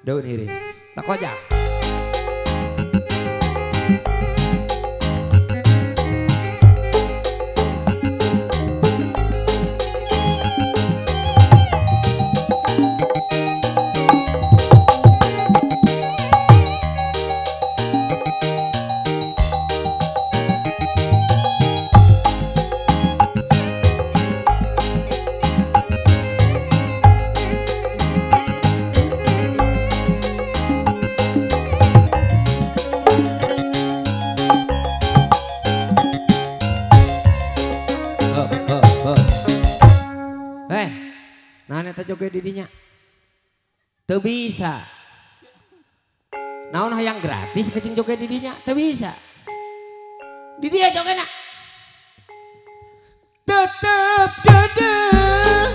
Daun iris. Tak aja. Joget didinya teu bisa. Naon hayang gratis kecing joget didinya teu bisa. Di dia jogetna tetep dedeh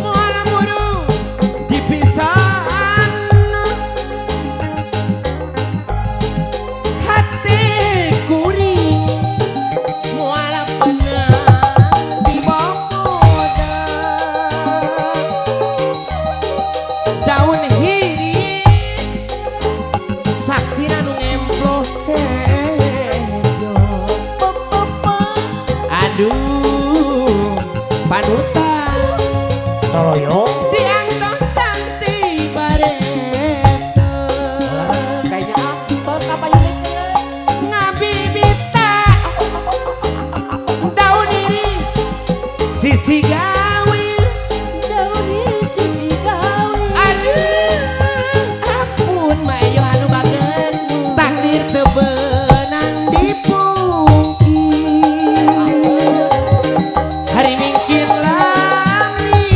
moal buru dipisahan hati kuring moal pernah daun hiris saksina nu ngemploh hejo. Aduh panutan soroyo diantosan ti bareta. Kayaknya sor apa unitnya ngabibita daun iris sisi gawir daun iris sisi gawir. Aduh ampun mayo anu bager takdir teu beunang dipungkir hari mingkir lami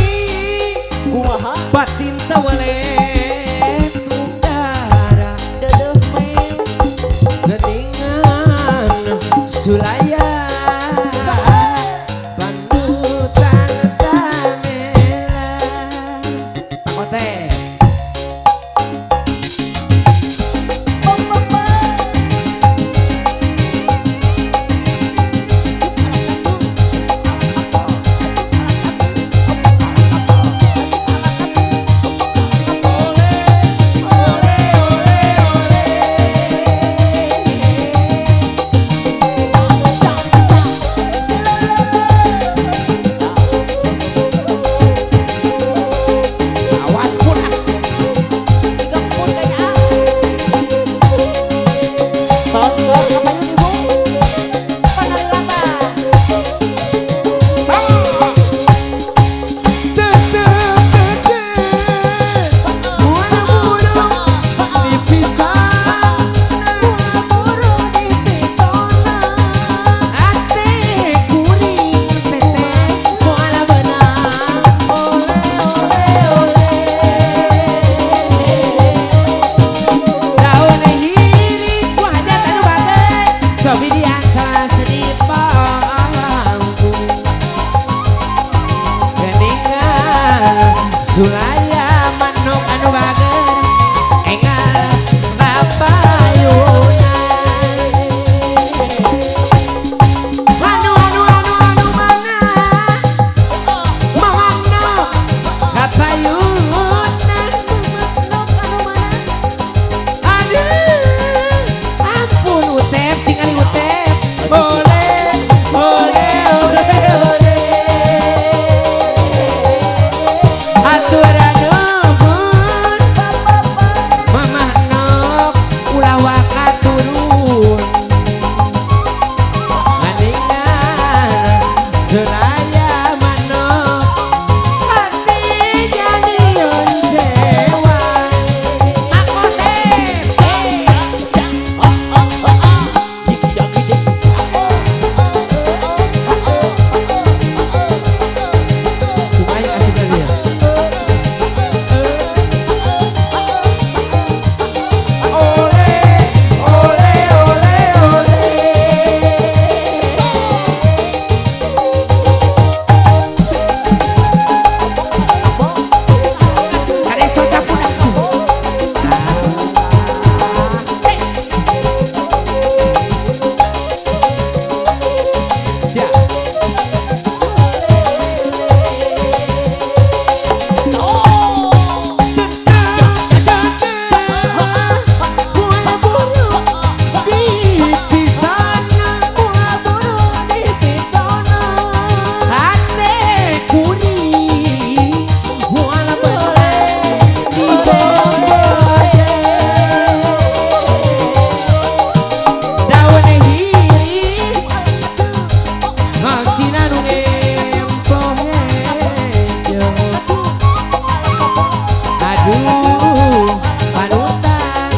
Panutan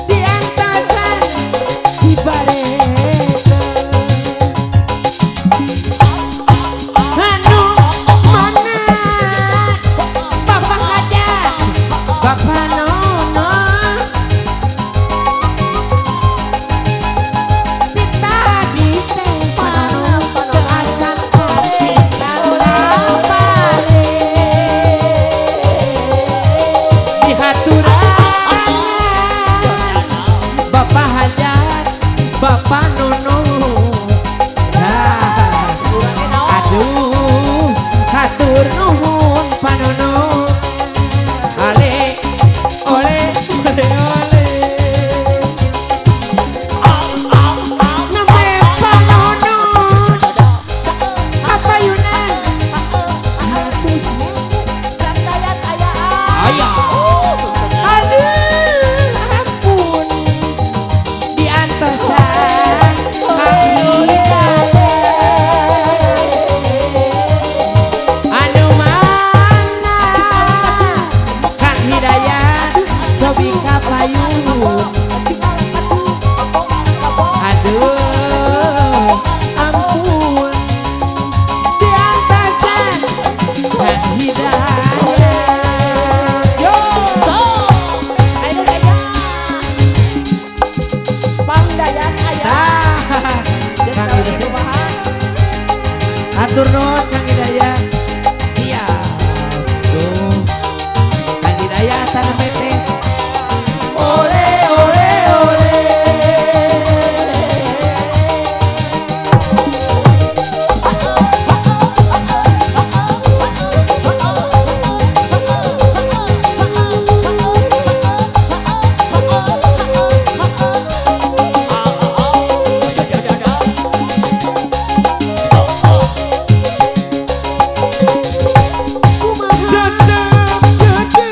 diantasan dibareta anu mana Bapak Hajat Bapak Nono tadi teh teu acan katinggal lapare dihaturan Bapak Hajat Bapak Nono. Nah, aduh hatur nuhun Panono ale ole ole ole name Panono kapayunan 100.000 aya aduh ampun diantosan Kang Hidayat anu mana Kang Hidayat cobi kapayun aduh ampun diantosan Kang Hidayat yo. Tah, Kang Hidayat. Atur nuhun Kang Hidayat. Siap. Tuh. Kang Hidayat tanah PT. Ole ole ole. Tetep gede.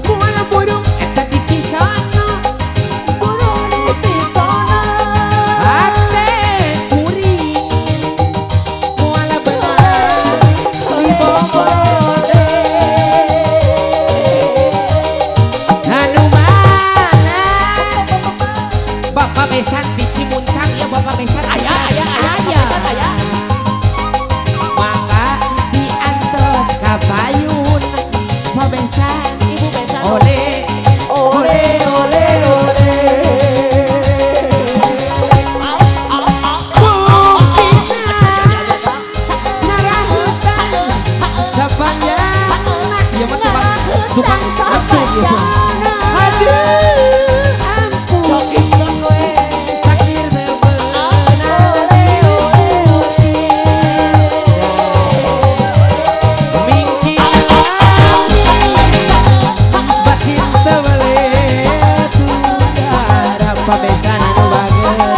Moal burung eta di pisono. Ate kuring. Moal beunang di bobode. Anu mana Bapak Besan di Cimuncang ya Bapak Besan Aya aya aya aya aya. Mangga diantos ka payun Pak Besan Ibu Besan. Ole ole ole ole buktina ngarahutan sepanjang ieu mah tukang tukang ngecung ieu mah. Aduh ampun takdir teu beunang mingkil batin teu weleh tudara pabesan anu bager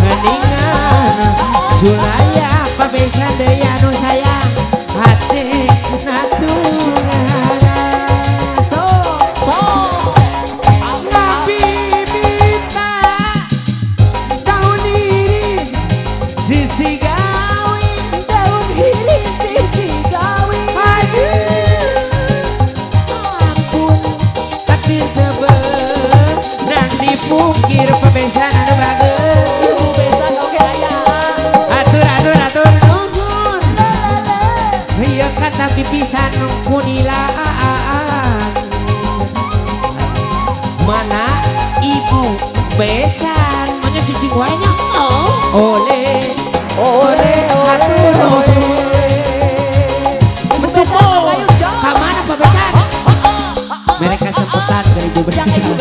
heningan sulaya pabesan deui anu sayang hate natungara so Nabi minta daun iris sisi gawe Daun iris sisi gawe. Aduh ampun takdir teu beunang dipungkir pabesan anu bager Ibu Besan oke aya. Atur atur atur nuhun ieu kata pipisan kunilaan mana ibu besan manya cicing wae nya Oh. ole ole hatur nuhun mencukup ka mana Pak Besan mereka kesempatan ke ibu Yang besan ibu